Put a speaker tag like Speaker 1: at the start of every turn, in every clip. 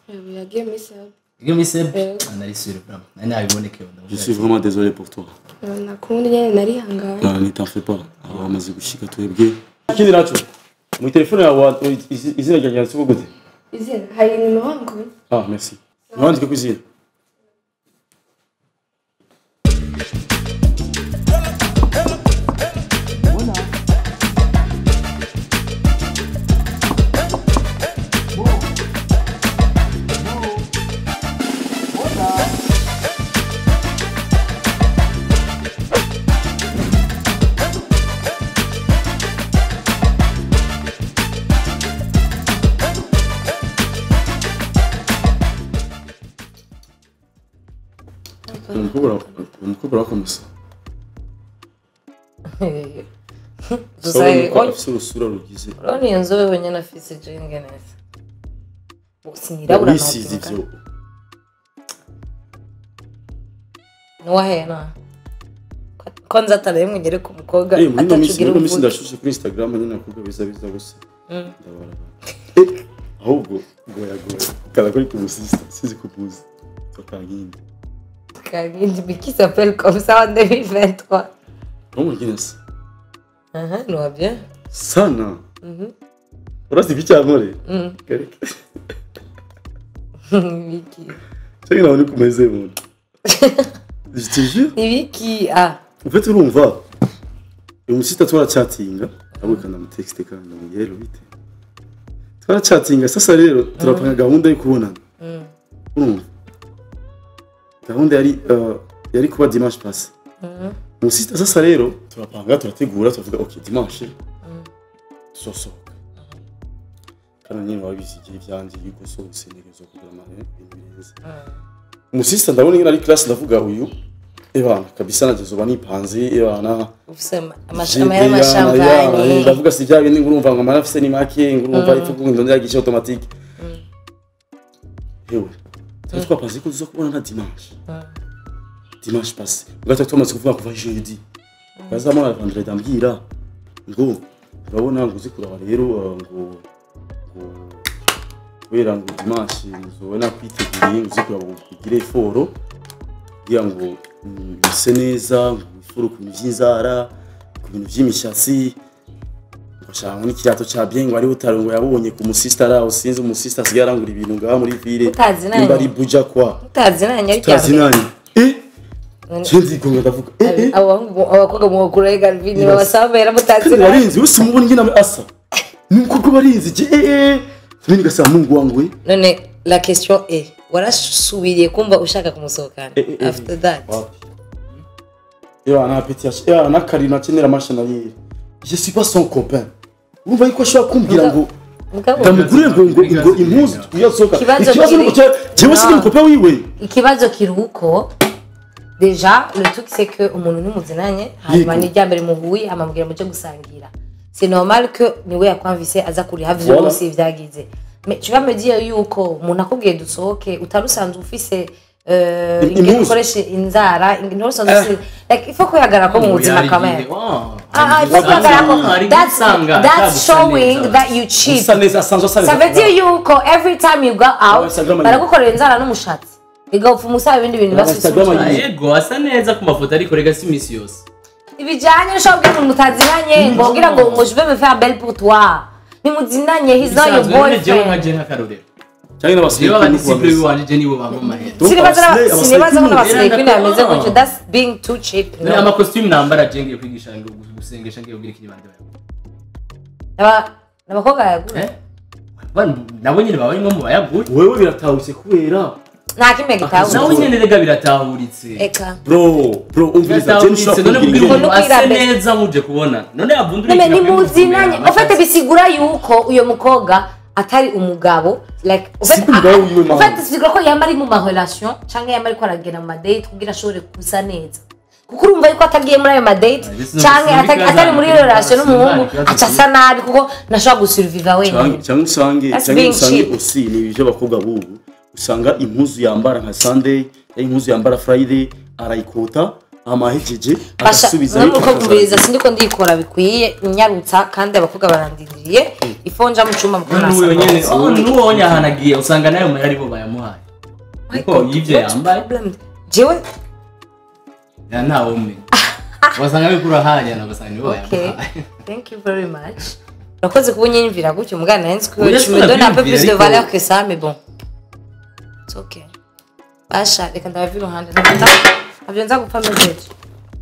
Speaker 1: Yagiye muri Serbie.
Speaker 2: Yagiye muri Serbie. Nari sûr vraiment. Nari nabibonekeye.
Speaker 3: Je suis vraiment désolé pour toi.
Speaker 1: Nakundi nyene narihanganye.
Speaker 3: Non, ne t'en fais pas. Aho amaze gushika twebwe. Ikindi naco. Mu telefone yawe izina ryanjye yanditse gute?
Speaker 1: Izina hari nimero wangu.
Speaker 3: Ah, merci. Nandike ku izina. Umukobwa wakamusa. Afise urusura rugize.
Speaker 4: Urabona iyo nzobe wenyine afise je ingene isa. Sinirabura
Speaker 3: nisize ivyo.
Speaker 4: Nuwahe na. Kwanza ataremwe ngere ku mukobwa
Speaker 3: atacugira ubu. Muri ndashushe kuri Instagram nyine akobwa biza biza gusa. Ndabara. Ahubwo goya goya. Kala kuri ku musista sizi kubuza. Tokangindi.
Speaker 4: Kangindi qui s'appelle comme ça en 2023.
Speaker 3: Comment Guinness?
Speaker 4: Nous bien.
Speaker 3: Sana. Urazi bicyamore? Kareke.
Speaker 4: Wiki.
Speaker 3: Cyangwa nawe nikumeze muntu. Je te jure.
Speaker 4: Ni wiki ah.
Speaker 3: En fait urumva. Uyu musita twarachatinga, abukana mu texte kandi ndamubwira bite. Twarachatinga sasa rero turapanga gahunda yo kubonana. Urumva. Gahunda yari kuba dimanche passé. Musita sasa rero turapanga turategura tuvuga okay dimanche tuzosohoka. Kandi nyine wabizigira ivyanje yuko sohose ntegezo kugura amahera ibintu birenze. Musista ndabona ingene ari class ndavuga uyu ebana kabisa nagezoba nipanze ebana
Speaker 4: ufise amahera amashampanye
Speaker 3: ndavuga si bya bindi ngurumva ngo amahera afise ni make ngurumva ifuko ndondera gice automatique. Hewe twapanze ko tuzokubona na dimanche. Dimanche passé. Ugaca tumaze kuvuga kuva jeudi. Bazamara vendredi ambwira ngo urabona ngo uzi kuraba rero ngo kubera ngo dimanche nzobona kwiteguriye ngo uzi kuraba ngo ugire effort kugira ngo bise neza ngo ifuru ku bintu vy'inzara ku bintu vy'imishatsi ngo shaka n'ikirato ca bien ngo ari utaro ngo yabonye ku musista araho sinzi umusista asigaye arangura ibintu ngaha muri ville
Speaker 4: utazinanye
Speaker 3: bari buja kwa
Speaker 4: utazinanye ari
Speaker 3: utazinanye Chenzi konga ndavuga
Speaker 4: abakobwa mu kura Galvin babasabera mutazinanye
Speaker 3: barinzi wese mubona ingene asa nuko barinzi je mimi ngasaba Mungu wangu
Speaker 4: none la question est warasubiriye kumva ushaka kumusohokana after that
Speaker 3: Ewa na petit ewa na Karina akenera amashana yera. Je suis pas son copain. Urumva yuko ashobora kumbwira ngo ndamugurire ngo impuzu tuyasohoka. Ikibazo nuko jewe si umukope wiwe.
Speaker 4: Ikibazo kiruko déjà le truc c'est que umuntu numuzinanye hanyuma ni rya mbere muhuye amambwira muje gusangira. C'est normal que niwe yakwamvise aza kuriha vyose vyagize. Mais tu vas me dire yuko umuntu akubwiye dusohoke utarusanzwe ufise ingene ukoreshe inzara ingene usanzwe like il faut kuyagara ko mu buzima quand même. Ah, il faut kuyagara ko that's showing that you cheap. Ça veut dire yuko every time you go out baragukorera inzara n'umushatsi. Igapfa umusaba ibindi bintu basubiza.
Speaker 2: Yego asa neza ku mafoto ariko rega si misi yose.
Speaker 4: Ibijanye ushobora umuntu mutazinanye ngo ngira ngo je vais me faire belle pour toi. Nimuzinanye he's not your boyfriend.
Speaker 2: Jewe nka je nka
Speaker 3: Cyangwa
Speaker 2: n'abasirikare wanje je nibo bampa amahera.
Speaker 4: Sinibaza ko n'abasirikare bameze gutyo that's being too cheap.
Speaker 2: No. Ama costume nambara je ngiye kwigisha ngo gusengesha ngiye kugira ikibande.
Speaker 4: Aba nabakobwa yagura.
Speaker 2: Nabo nyine baba barimo mu bayagura.
Speaker 3: Wewe biratahutse kubera
Speaker 4: nta kimwe gitahutse.
Speaker 2: Nawe nyine rega biratahuritse.
Speaker 4: Eka.
Speaker 3: Bro umviriza je nshobora kugira
Speaker 2: ngo ase neza muje kubona. None yavundura
Speaker 4: ikintu. None nimuzinanye. En fait bisigura yuko uyo mukobwa atari umugabo like en fait bisigura ko yamari mu ma relation canke yamari ko aragenda mu ma date kugira ashobore kusa neza. Kuko urumva yuko atagiye muri ayo ma date canke atari muri relation n'umuhungu aca asa nabi kuko nashobora gusurviva wenyine.
Speaker 3: Canke usange aussi ni ibyo abakobwa bubu usanga impuzu yambara nka Sunday, impuzu yambara Friday arayikota Amahejije agasubiza.
Speaker 4: Nuko kumviriza sindiko ndikora bikwiye nyarutsa kandi abakobwa barandindiriye ifonja mu cumba mukuru.
Speaker 2: N'uwo nyene n'uwo nyahanagiye usanga nayo mahera aribo bayamuhaye. Kuko yivyo yambaye.
Speaker 4: Jewe
Speaker 2: ya ntawe umwe. Wasanga bikura hanya na basanga nibo bayamuhaye.
Speaker 4: Thank you very much. Urakoze kubunyimvira gutyo mugana nzi ko tu me donnes un peu plus de valeur que ça mais bon. It's okay. Basha reka ndabavira iruhande. Ntabyo nza gupfa mejeje.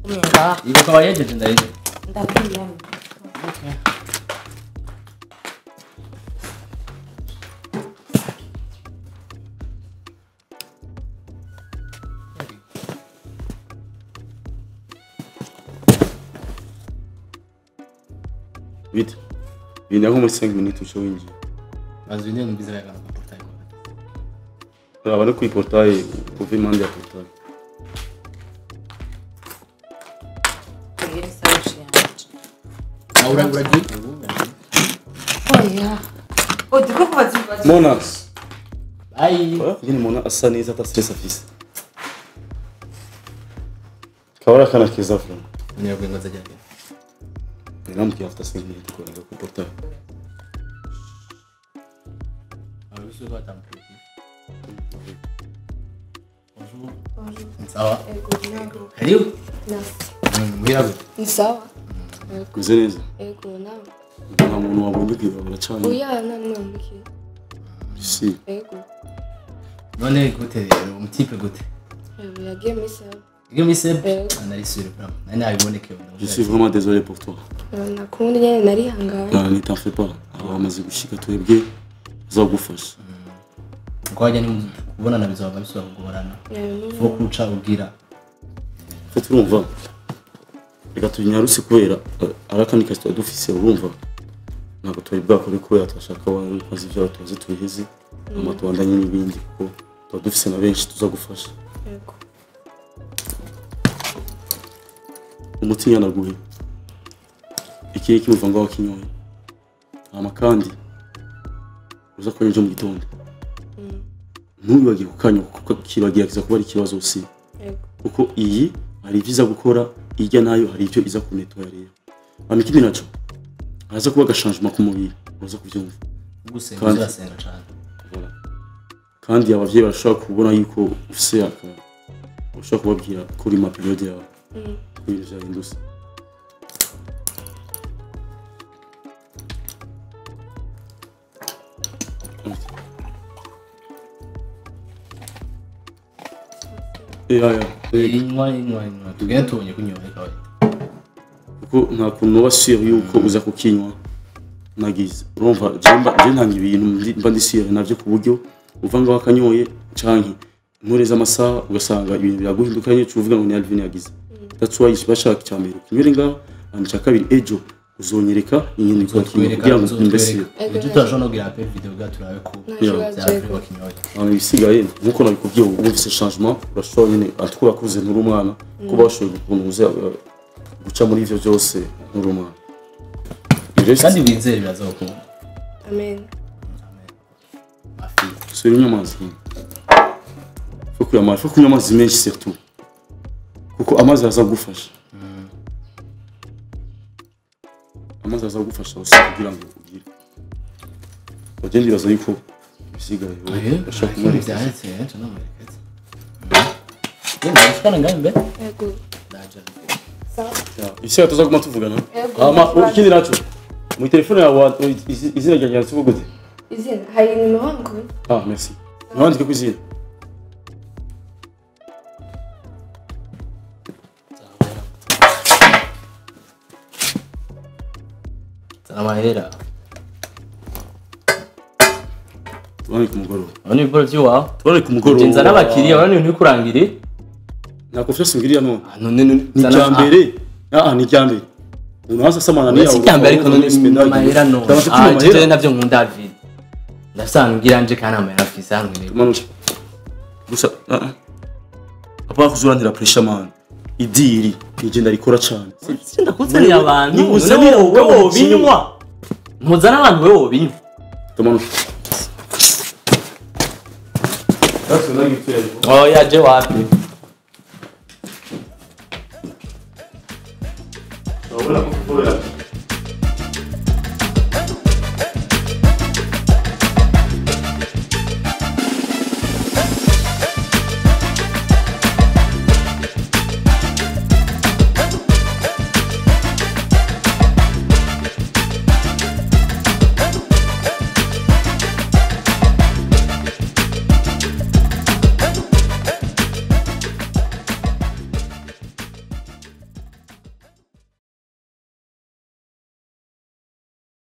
Speaker 4: Umyenga.
Speaker 2: Ibuka wayejeje ndayejeje.
Speaker 4: Ndakwiye.
Speaker 2: Okay.
Speaker 3: Vite. Vinda nko muri 5 minutes uco winjiye.
Speaker 2: Bazi ndio mbiza ya kana portail.
Speaker 3: Urabona ko portail uve mande ya portail. Mona.
Speaker 2: Bye.
Speaker 3: Yini Mona asa neza ata stress afise. Kabara kana keza vuba.
Speaker 2: Nyabwe ngo zajya.
Speaker 3: Namubwiye after 5 minutes ko ngo ku portail.
Speaker 2: Bonjour.
Speaker 1: Bonjour.
Speaker 2: Ça va?
Speaker 1: Ego.
Speaker 2: Karibu.
Speaker 1: Merci.
Speaker 2: Muhira gute?
Speaker 1: Ni sawa.
Speaker 3: Meze neza.
Speaker 1: Ego nawe.
Speaker 3: Nta muntu wabonye kwibabara cyane.
Speaker 1: Oya nta n'umwe.
Speaker 3: Si.
Speaker 1: Ego.
Speaker 2: None gute rero umutipe gute?
Speaker 1: Yagiye muri sebe.
Speaker 2: Yagiye muri sebe? Nari sûr vraiment. Nari nabibonekeye.
Speaker 3: Je suis vraiment désolé pour toi.
Speaker 1: Nakundi nyene narihanganye.
Speaker 3: Ne t'en fais pas. Abamaze gushika twebwe bazagufasha.
Speaker 2: Kuko wajya ni kubonana bizaba bisaba kugorana. Fo kuca ugira.
Speaker 3: Fo turumva. Reka tunyaruse kubera arakandi kazi dufise urumva. Ntabwo twari bwakore kubera twashaka abantu bazi ibyo batuzi tubiheze. Amatwandanye n'ibindi kuko tuba dufise na benshi tuzagufasha.
Speaker 1: Yego.
Speaker 3: Umuti yanaguhe. Iki kimuva ngaho kinyoye. Hama kandi uza ko nje mu gitondo. Ntubibagiye kukanywa kuko kibagiye kiza kuba ari ikibazo si.
Speaker 1: Yego.
Speaker 3: Kuko iyi hari ibyiza gukora ijya nayo hari icyo iza kunetwa rero. Hama ikindi naco haza kuba agachangement ku mubiri uza kubyumva.
Speaker 2: Gusenga uzasenga cyane.
Speaker 3: Voilà. Kandi abavyeyi barashobora kubona yuko ufise aka ushobora kubabwira kuri ma periode yawe. Ibintu vyahindutse.
Speaker 2: Inywa tugende tubonye kunywa kawaida.
Speaker 3: Kuko nta kuntu uba sûr yuko uza kukinywa nagize. Urumva je ntanga ibintu mba ndi sûr navyo ku buryo uva ngaho akanyoye canke nkoreza amasaha ugasanga ibintu biraguhindukanye cuvuga ngo ni Alvin yagize. That's why bashaka cyambere kinywere ngaho hanyuma kabiri ejo uzonyereka inyandiko kugira ngo mbese
Speaker 2: ejo turashobora no kugira pe video bwa turabe ko
Speaker 3: byavye ibisigaye nkuko nabikubwiye ubu ufise changement urashobora nyine atwura kuze nturi umwana kuba washoboye ukuntu guca muri ivyo byose nturi umwana
Speaker 2: kandi wizere birazokunda.
Speaker 1: Amen.
Speaker 2: Amen.
Speaker 3: Suri amazi. Faut kunywa amazi menshi surtout. Kuko amazi azagufasha. Amazi azagufasha aussi kugira ngo ugire. Bagende baza yuko bisigaye. Bashaka kumara
Speaker 2: ibyahetse cyo no mureketse. Yenda ushikana ngahe mbe?
Speaker 1: Yego.
Speaker 2: Ndaje.
Speaker 1: Sawa.
Speaker 3: Isi tuzaguma tuvugana. Hama ikindi naco. Mu telefone yawe izina ryanjye yanditse gute?
Speaker 1: Izina hari nimero wangu.
Speaker 3: Ah merci. Nandike ku izina.
Speaker 2: Amahera.
Speaker 3: Tubone ku mugoroba.
Speaker 2: Abone ibikoro by'iwawe.
Speaker 3: Tubone ku mugoroba.
Speaker 2: Ngenza n'abakiriya abone ibintu bikurangire.
Speaker 3: Nta confiance ngiriya none.
Speaker 2: None
Speaker 3: ni cyambere. Ah ni cyambere. Umuntu wese asamana niyo.
Speaker 2: Si cyambere ariko none amahera no. Ah je navyo nkunda David. Ndafisa ngira nje kana amahera afisa nkeneye.
Speaker 3: Tumanuke. Gusa ah. Apa kuzurandira pressure man. Idiri nigenda rikora cyane.
Speaker 2: Sinda kuzanira abantu.
Speaker 3: Uzanira
Speaker 2: wowe binywa. Ntuzana abantu wewe wobinywa.
Speaker 3: Tumanuke.
Speaker 2: Oh ya je wapi.